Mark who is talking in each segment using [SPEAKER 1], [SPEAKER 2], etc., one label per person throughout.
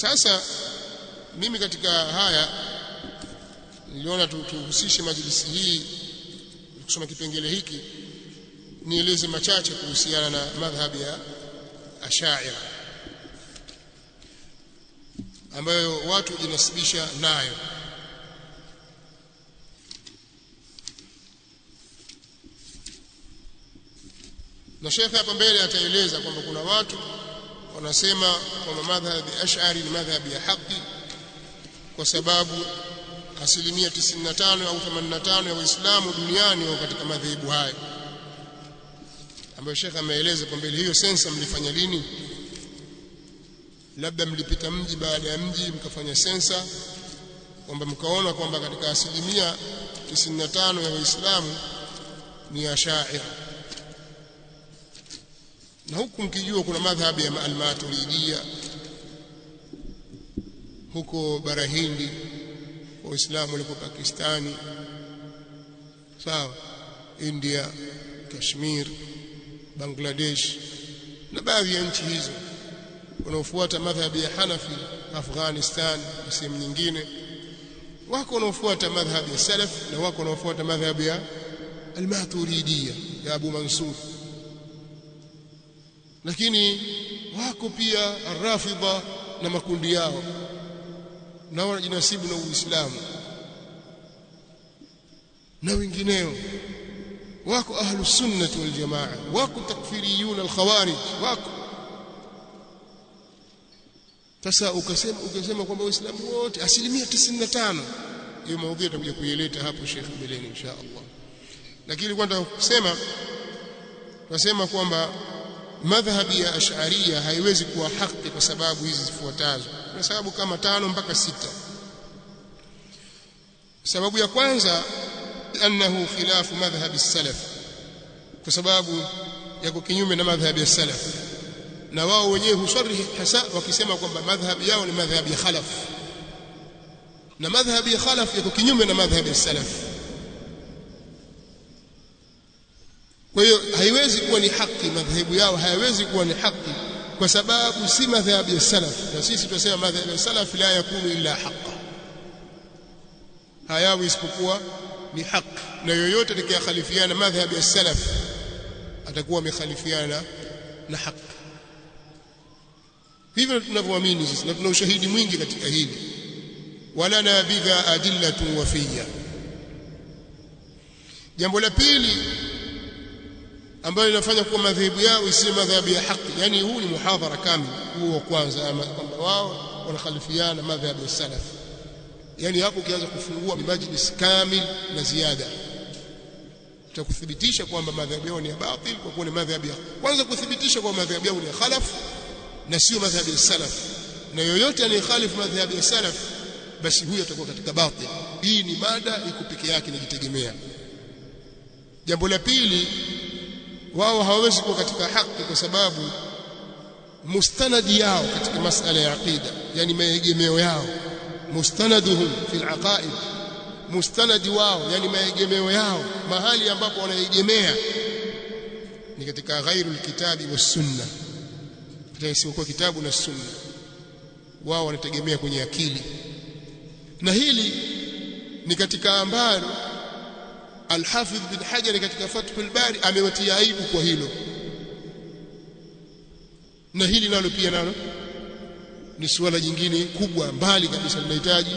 [SPEAKER 1] Sasa mimi katika haya niliona tuhusishe majlisi hii kusoma kipengele hiki, nieleze machache kuhusiana na madhhabi ya Ash'ari ambayo watu hujinasibisha nayo. Na shekhe hapa mbele ataeleza kwamba kuna watu wanasema kwamba madhhabi Ash'ari ni madhhabi ya haki kwa sababu 95% au 85% ya Waislamu duniani wako katika madhehebu hayo, ambayo shekhe ameeleza kwamba hiyo sensa mlifanya lini? Labda mlipita mji baada ya mji mkafanya sensa, kwamba mkaona kwamba katika 95% ya Waislamu ni Ash'ari. Na huku mkijua kuna madhhabi ya al-Maturidiyya huko bara Hindi, Waislamu waliko Pakistani, sawa, India, Kashmir, Bangladesh na baadhi ya nchi hizo wanaofuata madhhabi ya Hanafi, Afghanistan na sehemu nyingine. Wako wanaofuata madhhabi ya Salaf na wako wanaofuata madhhabi ya al-Maturidiyya ya Abu Mansur, lakini wako pia Ar-Rafidha na makundi yao na wanajinasibu na Uislamu na wengineo. Wako ahlus sunnah wal jamaa, wako takfiriyun al khawarij, wako. Sasa ukasema kwamba Waislamu wote 95%, hiyo maudhui tutakuja kuieleta hapo Sheikh mbeleni insha Allah. Lakini kwanza kusema tunasema kwamba madhhabi ya Ash'ariyya haiwezi kuwa haki kwa sababu hizi zifuatazo. Kuna sababu kama 5 mpaka 6. Sababu ya kwanza, annahu khilafu madhhabi salaf, kwa sababu yako kinyume na madhhabi ya salaf, na wao wenyewe husarihi hasa wakisema kwamba madhhabi yao ni madhhabi ya khalaf, na madhhabi ya khalaf yako kinyume na madhhabi ya salaf. Kwa hiyo haiwezi kuwa ni haki, madhehebu yao hayawezi kuwa ni haki kwa sababu si madhhabi ya salaf. Na sisi tunasema madhhabi ya salaf la yakunu illa haqqa, hayawi isipokuwa ni haki, na yoyote atakayekhalifiana madhhabi ya salaf atakuwa amekhalifiana na haki. Hivyo tunavyoamini sisi, na tuna ushahidi mwingi katika hili. Walana bidha adillatun wafiyya. Jambo la pili ambayo inafanya kuwa madhehebu yao isiwe madhehebu ya haki, yani huu ni muhadhara kamili huu wa kwanza, kwamba wao wanakhalifiana madhehebu ya salaf. Yani hapo ukianza kufungua majlis kamil na ziada tutakuthibitisha kwamba madhehebu yao ni ya batil, kwa kuwa ni madhehebu ya kwanza, kuthibitisha kwamba madhehebu yao ni ya khalaf na sio madhehebu ya salaf, na yoyote anayekhalifu madhehebu ya salaf basi huyo atakuwa katika batil. Hii ni mada iko peke yake inajitegemea. Jambo la pili, wao hawawezi kuwa katika haki kwa sababu mustanadi yao katika masala ya aqida, yani maegemeo yao, mustanaduhum fil aqaid, mustanadi wao yani maegemeo yao, mahali ambapo wanaegemea ni katika ghairul kitabi was sunna, katika isiyokuwa kitabu na sunna. Wao wanategemea kwenye akili, na hili ni katika ambalo Al-Hafidh bin Hajar katika Fathul Bari amewatia aibu kwa hilo, na hili nalo pia nalo ni suala jingine kubwa mbali kabisa, linahitaji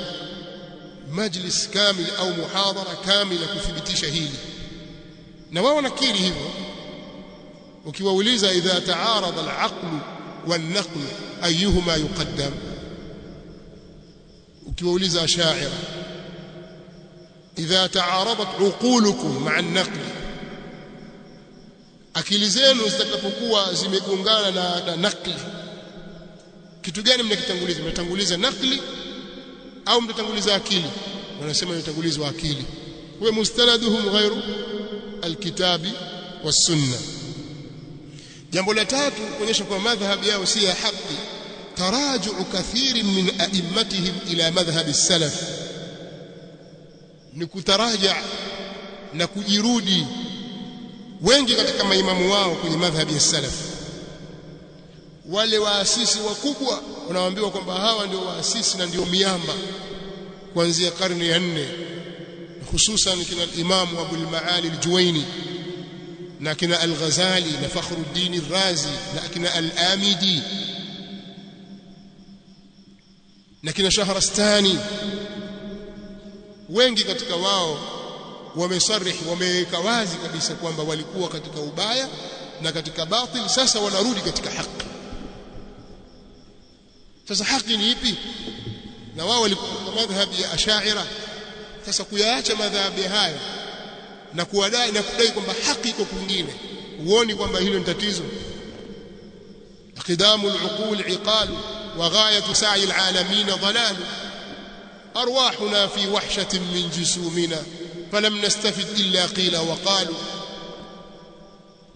[SPEAKER 1] majlis kamili au muhadhara kamili kuthibitisha hili, na wao wanakiri hivyo. Ukiwauliza idha taarada al-aql wal-naql ayyuhuma yuqaddam, ukiwauliza Ash'ari idha taaradat uqulukum ma'a an-naql, akili zenu zitakapokuwa zimegongana na nakli, kitu gani mnakitanguliza? Mnatanguliza nakli au mnatanguliza akili? Wanasema mnatangulizwa akili. Huwa mustanaduhum ghairu alkitabi was-sunna. Jambo la tatu kuonyesha kwa madhhabi yao si ya haki, taraju'u kathirin min a'immatihim ila madhhabi as-salaf, ni kutaraja na kujirudi wengi katika maimamu wao kwenye madhhabi ya salaf. Wale waasisi wakubwa wanaambiwa kwamba hawa ndio waasisi na ndio miamba kuanzia karne ya 4, hususan kina Imam Abu al-Maali al-Juwaini na kina Al-Ghazali na Fakhruddin al-Razi na kina Al-Amidi na kina Shahrastani. Wengi katika wao wamesarih, wameweka wazi kabisa kwamba walikuwa katika ubaya na katika batil, sasa wanarudi katika haki. Sasa haki ni ipi? Na wao walikuwa madhhabi ya Ash'ari. Sasa kuyaacha madhhabi hayo na kuwadai na kudai kwamba haki iko kwingine, huoni kwamba hilo ni tatizo? Qidamu al-uqul iqal wa ghayatu sa'i al-alamin dalal arwahuna fi wahshatin min jusumina falam nastafid illa qila wa qalu.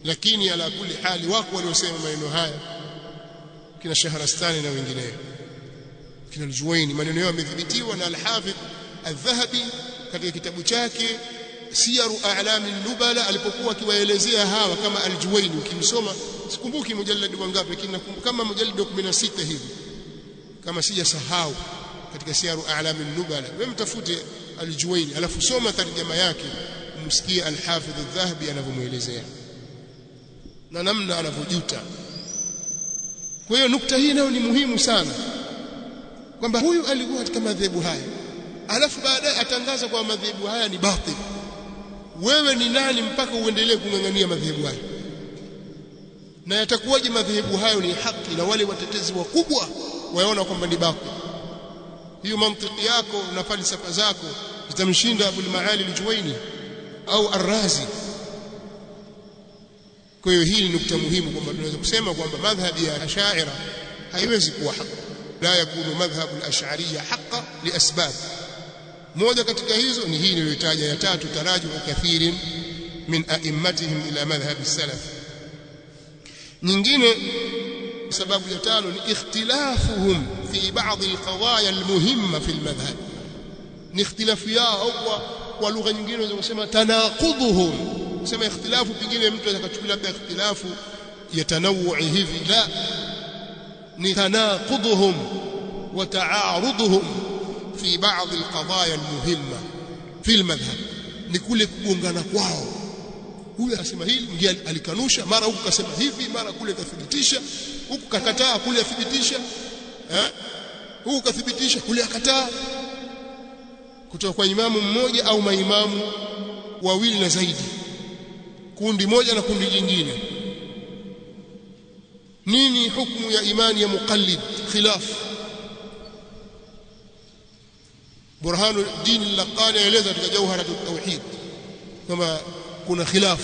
[SPEAKER 1] Lakini ala kulli hali wako waliosema maneno haya kina Shahrastani na wengineo, kina Al-Juwaini, maneno yao yamethibitiwa na Al-Hafidh Al-Dhahabi katika kitabu chake Siyaru A'lam an-Nubala, alipokuwa akiwaelezea hawa kama Al-Juwaini. Ukimsoma, sikumbuki mujallad wangapi, lakini nakumbuka kama mujallad 16 hivi kama sijasahau, katika Siyaru A'lam an-Nubala. Wewe mtafute Al-Juwaini alafu soma tarjama yake, umsikie Al-Hafidh Al-Dhahabi anavyomuelezea na namna anavyojuta. Kwa hiyo nukta hii nayo ni muhimu sana, kwamba huyu alikuwa katika madhehebu haya alafu baadaye atangaza kwa madhehebu haya ni batil. Wewe ni nani mpaka uendelee kung'ang'ania madhehebu hayo? Na yatakuwaje madhehebu hayo ni haki na wale watetezi wakubwa waona kwamba ni batil? Hiyo mantiki yako na falsafa zako zitamshinda Abu al-Maali al-Juwaini au Ar-Razi? Kwa hiyo hii ni nukta muhimu, kwamba tunaweza kusema kwamba madhhabi ya Ash'ari haiwezi kuwa haki. La yakunu madhhabu al-Ash'ariyya haqqa li asbab. Moja katika hizo ni hii niliyotaja ya tatu, taraju kathirin min a'immatihim ila madhhabi salaf. Nyingine sababu ya tano ni ikhtilafuhum fi ba'd al-qadaya al-muhimma fi al-madhhab. Ni ikhtilafu yao, au kwa lugha nyingine unaweza kusema tanaquduhum. Kusema ikhtilafu pengine mtu atakachukulia labda ikhtilafu ya tanawui hivi, la, ni tanaquduhum wa ta'aruduhum fi ba'd al-qadaya al-muhimma fi al-madhhab. Ni kule kugongana kwao, huyu asema hili, mwingine alikanusha, mara huku kasema hivi, mara kule kathibitisha, huku kakataa, kule athibitisha, huku kathibitisha, kule akataa, kutoka kwa imamu mmoja au maimamu wawili na zaidi, kundi moja na kundi jingine. Nini hukumu ya imani ya muqallid? Khilaf. Burhanuddin al-Laqani aeleza katika Jawharatut Tauhid kama kuna khilaf,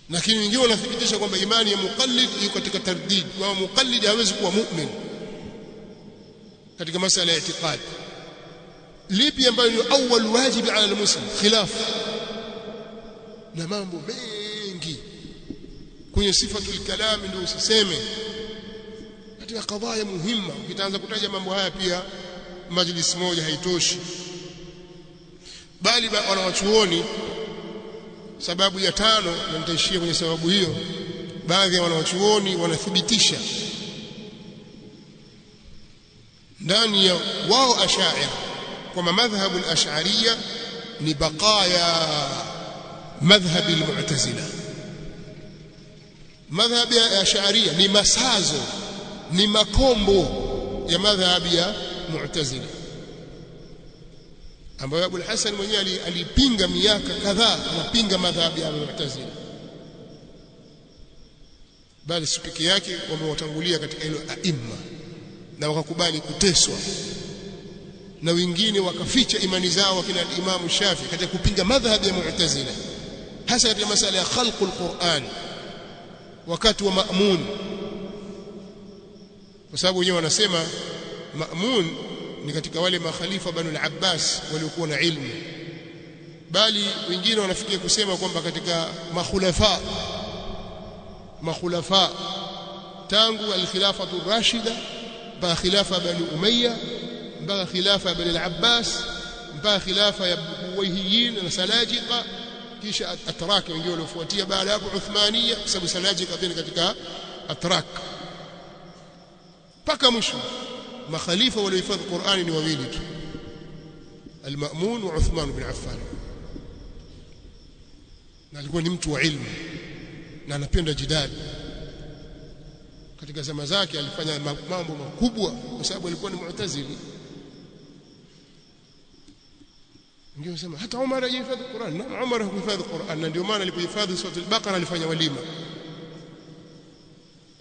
[SPEAKER 1] lakini wengine wanathibitisha kwamba imani ya muqallid iko katika tardid, kwamba muqallid hawezi kuwa mu'min katika masala ya i'tiqad. Lipi ambayo ni awwal wajibi ala al-muslim? Khilaf. Na mambo mengi kwenye sifatul kalam ndio usiseme, katika kadhaya muhimu. Ukitaanza kutaja mambo haya pia majlis moja haitoshi. Bali wanawachuoni, sababu ya tano, na nitaishia kwenye sababu hiyo, baadhi ya wanawachuoni wanathibitisha ndani ya wao Ash'ari kwamba madhhabu al-Ash'ariyya ni baqaya madhhabi al-Mu'tazila. Madhhabi ya Ash'ariyya ni masazo, ni makombo ya madhhabi ya Mu'tazila, ambayo Abu al-Hasan mwenyewe alipinga miaka kadhaa, anapinga madhhabi ya Mu'tazila, bali si peke yake, wamewatangulia katika hilo aima na wakakubali kuteswa, na wengine wakaficha imani zao wakina Imam Shafi katika kupinga madhhabi ya Mu'tazila, hasa katika masala ya khalqul Qur'an wakati wa Ma'mun, kwa sababu wenyewe wanasema Ma'mun ni katika wale makhalifa Banu al-Abbas waliokuwa na ilmu, bali wengine wanafikia kusema kwamba katika makhulafa tangu al-khilafatu rashida mpaka khilafa Banu Umayya mpaka khilafa Bani al-Abbas mpaka khilafa ya Buwayhiyin na Salajiqa kisha Atrak wengine waliofuatia baada hapo Uthmania, kwa sababu Salajika pia katika Atrak, mpaka mwisho. Makhalifa waliohifadhi Qur'ani ni wawili tu, Al-Ma'mun wa Uthman bin Affan. Na alikuwa ni mtu wa ilmu na anapenda jidali. Katika zama zake alifanya mambo makubwa kwa sababu alikuwa ni mu'tazili. Ndio sema hata Umar hajahifadhi Qur'an. Na Umar hakuhifadhi Qur'an, na ndio maana alipohifadhi sura al-Baqara alifanya walima,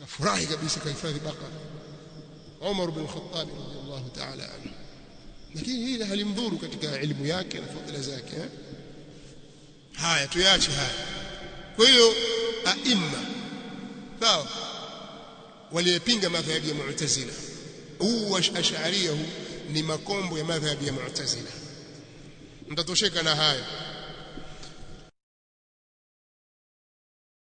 [SPEAKER 1] afurahi kabisa kahifadhi Baqara, Umar bin Khattab radhiyallahu ta'ala anhu. Lakini hili halimdhuru katika ilmu yake na fadhila zake. Haya tuache haya. Kwa hiyo aima sawa waliyepinga madhhabi ya Mu'tazila, huu Ash'ariyya ni makombo ya madhhabi ya Mu'tazila. Mtatosheka na haya.